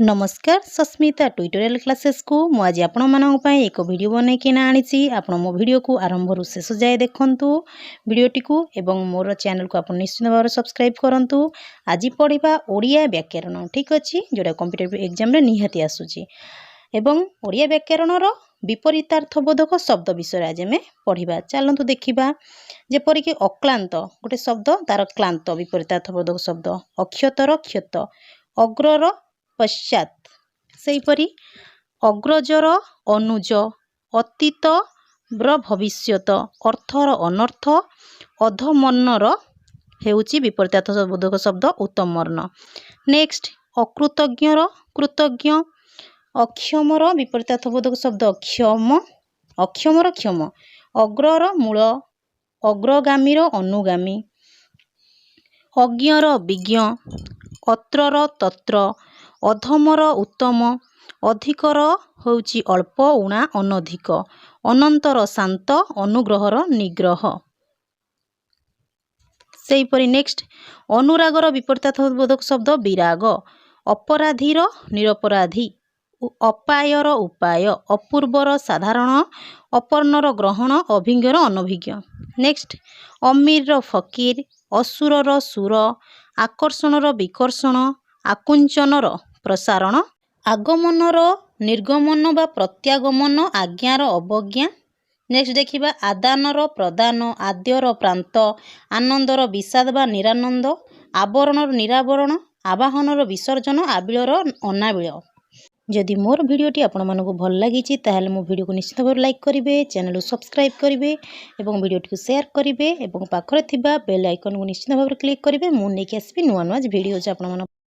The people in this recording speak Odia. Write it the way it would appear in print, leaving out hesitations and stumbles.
ନମସ୍କାର, ସସ୍ମିତା ଟ୍ୟୁଟୋରିଆଲ୍ କ୍ଲାସେସ୍କୁ ମୁଁ ଆଜି ଆପଣମାନଙ୍କ ପାଇଁ ଏକ ଭିଡ଼ିଓ ବନେଇକିନା ଆଣିଛି। ଆପଣ ମୋ ଭିଡ଼ିଓକୁ ଆରମ୍ଭରୁ ଶେଷ ଯାଏ ଦେଖନ୍ତୁ ଭିଡ଼ିଓଟିକୁ ଏବଂ ମୋର ଚ୍ୟାନେଲକୁ ଆପଣ ନିଶ୍ଚିତ ଭାବରେ ସବସ୍କ୍ରାଇବ୍ କରନ୍ତୁ। ଆଜି ପଢ଼ିବା ଓଡ଼ିଆ ବ୍ୟାକରଣ, ଠିକ୍ ଅଛି, ଯେଉଁଟା କମ୍ପିଟେଟିଭ୍ ଏକ୍ଜାମ୍ରେ ନିହାତି ଆସୁଛି ଏବଂ ଓଡ଼ିଆ ବ୍ୟାକରଣର ବିପରୀତାର୍ଥବୋଧକ ଶବ୍ଦ ବିଷୟରେ ଆଜି ଆମେ ପଢ଼ିବା। ଚାଲନ୍ତୁ ଦେଖିବା। ଯେପରିକି ଅକ୍ଳାନ୍ତ ଗୋଟେ ଶବ୍ଦ, ତାର କ୍ଳାନ୍ତ ବିପରୀତାର୍ଥବୋଧକ ଶବ୍ଦ। ଅକ୍ଷତର କ୍ଷତ, ଅଗ୍ରର ପଶ୍ଚାତ୍। ସେହିପରି ଅଗ୍ରଜର ଅନୁଜ, ଅତୀତର ଭବିଷ୍ୟତ, ଅର୍ଥର ଅନର୍ଥ, ଅଧମର୍ଣ୍ଣର ହେଉଛି ବିପରୀତାର୍ଥବୋଧକ ଶବ୍ଦ ଉତ୍ତମର୍ଣ୍ଣ। ନେକ୍ସଟ, ଅକୃତଜ୍ଞର କୃତଜ୍ଞ, ଅକ୍ଷମର ବିପରୀତାର୍ଥବୋଧକ ଶବ୍ଦ କ୍ଷମ, ଅକ୍ଷମର କ୍ଷମ, ଅଗ୍ରର ମୂଳ, ଅଗ୍ରଗାମୀର ଅନୁଗାମୀ, ଅଜ୍ଞର ବିଜ୍ଞ, ଅତ୍ରର ତତ୍ର, ଅଧମର ଉତ୍ତମ, ଅଧିକର ହେଉଛି ଅଳ୍ପ, ଊଣା, ଅନଧିକ, ଅନନ୍ତର ଶାନ୍ତ, ଅନୁଗ୍ରହର ନିଗ୍ରହ। ସେହିପରି ନେକ୍ସଟ, ଅନୁରାଗର ବିପରୀତାର୍ଥବୋଧକ ଶବ୍ଦ ବିରାଗ, ଅପରାଧୀର ନିରପରାଧୀ, ଅପାୟର ଉପାୟ, ଅପୂର୍ବର ସାଧାରଣ, ଅପର୍ଣ୍ଣର ଗ୍ରହଣ, ଅଭିଜ୍ଞର ଅନଭିଜ୍ଞ। ନେକ୍ସଟ, ଅମୀରର ଫକୀର, ଅସୁରର ସୁର, ଆକର୍ଷଣର ବିକର୍ଷଣ, ଆକୁଞ୍ଚନର ପ୍ରସାରଣ, ଆଗମନର ନିର୍ଗମନ ବା ପ୍ରତ୍ୟାଗମନ, ଆଜ୍ଞାର ଅବଜ୍ଞା। ନେକ୍ସଟ ଦେଖିବା, ଆଦାନର ପ୍ରଦାନ, ଆଦ୍ୟର ପ୍ରାନ୍ତ, ଆନନ୍ଦର ବିଷାଦ ବା ନିରାନନ୍ଦ, ଆବରଣର ନିରାବରଣ, ଆବାହନର ବିସର୍ଜନ, ଆବିଳର ଅନାବିଳ। ଯଦି ମୋର ଭିଡ଼ିଓଟି ଆପଣମାନଙ୍କୁ ଭଲ ଲାଗିଛି, ତାହେଲେ ମୋ ଭିଡ଼ିଓକୁ ନିଶ୍ଚିତ ଭାବରେ ଲାଇକ୍ କରିବେ, ଚ୍ୟାନେଲକୁ ସବସ୍କ୍ରାଇବ୍ କରିବେ ଏବଂ ଭିଡ଼ିଓଟିକୁ ସେୟାର କରିବେ ଏବଂ ପାଖରେ ଥିବା ବେଲ୍ ଆଇକନ୍କୁ ନିଶ୍ଚିତ ଭାବରେ କ୍ଲିକ୍ କରିବେ। ମୁଁ ନେଇକି ଆସିବି ନୂଆ ନୂଆ ଭିଡ଼ିଓ ଆପଣମାନଙ୍କ